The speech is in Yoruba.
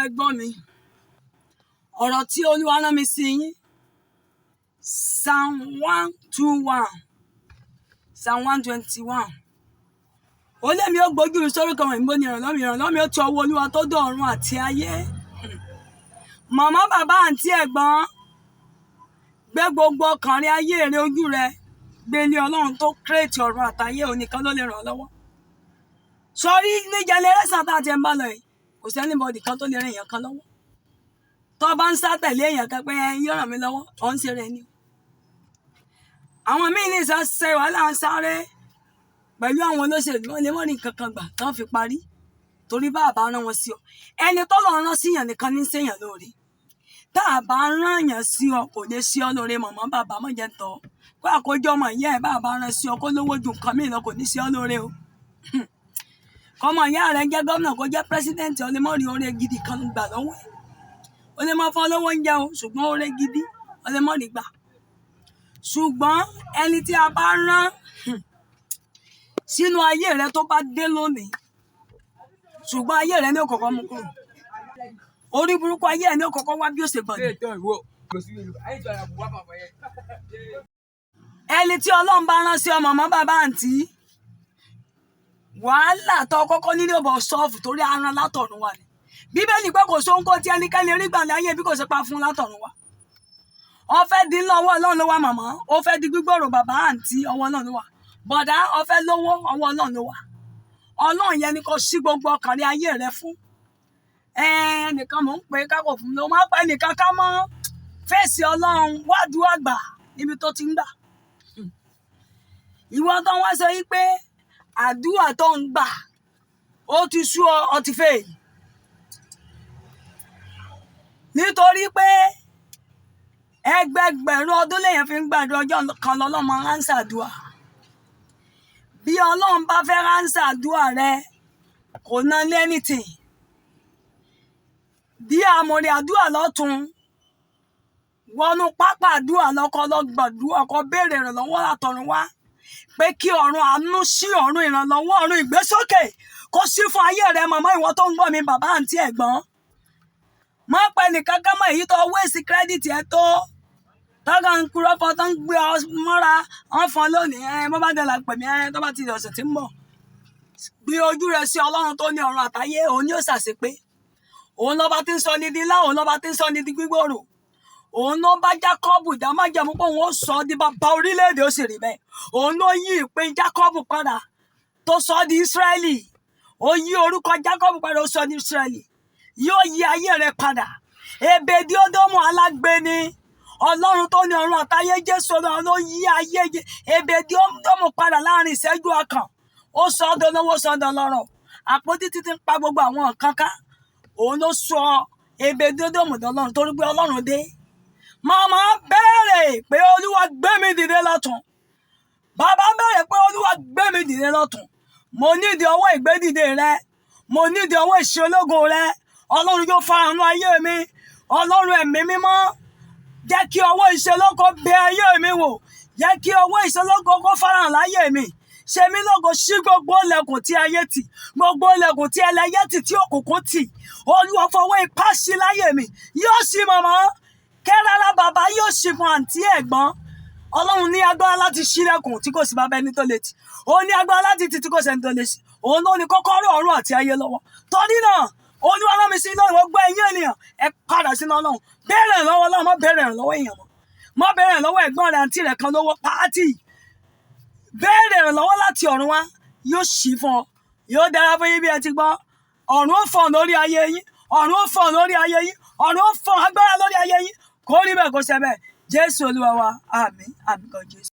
Ọlọ́run, ẹ gbọ́ mi. Ọ̀rọ̀ tí Olúwa rán mi sí yín, Psalm 121, Psalm 121. Ó lé mi ó gbójú mi sórí kan ìbò ní ìrànlọ́wọ́ mi, ìrànlọ́wọ́ mi ó ti ọwọ́ Olúwa tó dá ọ̀run àti ayé. Màmá, bàbá, àǹtí, ẹ̀gbọ́n, gbé gbogbo ọkàn rẹ, ayé rẹ, ojú rẹ gbé lé Ọlọ́run tó create ọ̀run àtayé. Òun nìkan ló lè ràn ọ́ lọ́wọ́. Sọrí ní generation tá a ti ń bá lọ yìí, kò sí anybody kan tó lè ràn èèyàn kan lọ́wọ́. Tó bá ń sá tẹ̀lé èèyàn kan pé ẹ yóò ràn mí lọ́wọ́, ọ̀ ń ṣe rẹ̀ ni. Àwọn míì ní ìsọ ṣe wàhálà, ń sáré pẹ̀lú àwọn olóṣèlú, wọn lè mọ̀ ní nǹkan kan gbà tán fi parí, torí bá a bá rán wọn sí ọ, ẹni tó lọ rán síyàn nìkan ní séyàn lóore. Tá a bá rán yàn sí ọ, kò lè sí ọ lóore. Mọ̀mọ́, bàbá, mọ̀ jẹ́ tọ́ kó àkójọ ọmọ ìyá ẹ̀, bá a bá rán sí ọ, kó lówó ju nǹkan míì lọ, kò ní sí ọ lóore o. Kọ́mọ ìyá rẹ jẹ́ gómìnà, kó jẹ́ president, ọ lè mọ̀ rí oore gidi kan gbà lọ́wọ́ ẹ̀. O lè mọ fún ọ lówó oúnjẹ o, ṣùgbọ́n oore gidi, ọ lè mọ̀ rí gbà. Ṣùgbọ́n ẹni tí a bá rán sínú ayé rẹ, tó bá dé lónìí, ṣùgbọ́n ayé rẹ ní òkọ̀kọ̀ mú kúrò, orí burúkú ayé ẹ ní òkọ̀kọ̀ wá bí ó ṣe gbọ̀n. Ẹni tí Ọlọ́run bá rán sí ọmọ, mọ́ bàbá, àǹtí, wàhálà tó kọ́kọ́ nílé ọ̀bọ̀ sọ́ọ̀fù, torí aràn látọ̀run wà ní. Bíbélì pé kò sóhun kó tí ẹnikẹ́ni rí gbà láyé bí kò ṣe pa fún látọ̀run wá. Ó fẹ́ di ńlá, ọwọ́ Ọlọ́run ló wà. Màmá, ó fẹ́ di gbígbòrò, bàbá, àǹtí, ọwọ́ Ọlọ́run ló wà. Bọ̀dá, ó fẹ́ lówó, ọwọ́ Ọlọ́run ló wà. Ọlọ́run yẹn ni kò sí gbogbo ọkàn rẹ, ayé rẹ fún. Ẹnìkan mò ń pè é kákò fún mi ló máa ń pẹ́ nìkan ká mọ́ fèsì. Ọlọ́run wádùú àgbà níbi tó ti ń gbà. Ìwọ tó wá sọ yí pé àdúrà tó ń gbà ó ti sú ọ, ọ ti fẹ́ yìí, nítorí pé ẹgbẹgbẹ̀rún ọdún lèèyàn fi ń gbàdúrà, ọjọ́ kan lọ́lọ́run máa ń ránṣẹ́ àdúrà. Bí Ọlọ́run bá fẹ́ ránṣẹ́ àdúrà rẹ, kò ná ní anything. Bí àmọ̀rè àdúrà lọ́tún wọnú pápá àdúrà lọ́kọ́ lọ gbàdúrà, kó béèrè ìrànlọ́wọ́ látọ̀run wá, pé kí ọ̀run àánú sí, ọ̀run ìrànlọ́wọ́, ọ̀run ìgbésókè kó sí fún ayé rẹ. Màmá, ìwọ tó ń gbọ́ mi, bàbá, àǹtí, ẹ̀gbọ́n, má pẹ́ nìkan ká mọ̀ èyí tó waste credit ẹ tó tọ́ka ń kúrọ́ fọ́, tó ń gbé ọ mọ́ra wọ́n fọ́n lónìí. Ẹ bó bá dẹ̀ pè mí, ẹ tó bá ti ọ̀sẹ̀ tí ń bọ̀, gbé ojú rẹ sí Ọlọ́run tó ní ọ̀run àtayé. Òun ni ó ṣàṣepé. Òun lọ́ba tí ń sọ ní di ńlá, òun lọ́ba tí ń sọ ní di gbígbòòrò. Òun ló bá Jákọ́bù dá májẹ̀mú pé òun ó sọ ọ́ di bàbá orílẹ̀-èdè, ó sì rí bẹ́ẹ̀. Òun ló yí ìpín Jákọ́bù padà tó sọ ọ́ di Ísírẹ́lì. Ó yí orúkọ Jákọ́bù padà, ó sọ ọ́ di Ísírẹ́lì. Yóò yí ayé rẹ padà. Èbèdí Ódómù alágbe ni Ọlọ́run tó ní ọ̀run àtayé. Jésù Ọlọ́run ló yí ayé Èbèdí Ódómù padà láàrin ìṣẹ́jú ọkàn. Ó sọ ọ́ dolówó, sọ ọ́ dọlọ́rọ̀. Àpótí títí ń pa gbogbo àwọn nǹkan ká, òun ló sọ Èbèdí Ódómù dọlọ́run, torí pé Ọlọ́run dé. Màmá, béèrè pé Olúwa gbé mi dìde lọ́tún. Bàbá, béèrè pé Olúwa gbé mi dìde lọ́tún. Mo nídìí ọwọ́ ìgbédìde rẹ, mo nídìí ọwọ́ ìṣelógo rẹ. Ọlọ́run yóò farahàn ayé mi. Ọlọ́run ẹ̀mí mímọ́, jẹ́ kí ọwọ́ ìṣelógo bẹ ayé mi wò. Jẹ́ kí ọwọ́ ìṣelógo kó farahàn láyé mi. Ṣe mí lógo, ṣí gbogbo ilẹ̀kùn tí ayé tì, gbogbo ilẹ̀kùn tí ẹlẹ́yẹ tì, tí òkùnkùn tì. Olúwa, fọwọ́ ipá sí láyé mi. Yóò ṣí, màmá kẹ́rẹ́rà, bàbá, yóò ṣí fún àǹtí, ẹ̀gbọ́n. Ọlọ́run ní agbára láti ṣílẹ̀kùn tí kò sí bàbá ẹni tó lè tì. Ó ní agbára láti tì tí kò sẹ́ni tó lè ṣí. Òun ló ní kọ́kọ́rọ́ ọ̀run àti ayé lọ́wọ́. Torí náà, Olúwa rán mi sí iná. Ìwọ gbọ́, ẹ̀yin ènìyàn, ẹ padà sínú Ọlọ́run. Béèrè lọ́wọ́ Ọlọ́run, má béèrè lọ́wọ́ èèyàn mọ́. Má béèrè lọ́wọ́ ẹ̀gbọ́n rẹ̀, àǹtí rẹ̀ kan lówó pàátì. Béèrè ìrànlọ́wọ́ láti ọ̀run wá, yóò ṣí fún ọ. Yóò dára fún yín bí ẹ ti gbọ́. Ọ̀run ó fọ̀n lórí ayé yín, ọ̀run ó fọ̀n lórí ayé yín, ọ̀run ó fọ̀n agbára lórí ayé yín. Kó rí bẹ́ẹ̀, kó ṣe bẹ́ẹ̀. Jésù Olúwa wa, àmín, àmín kan Jésù.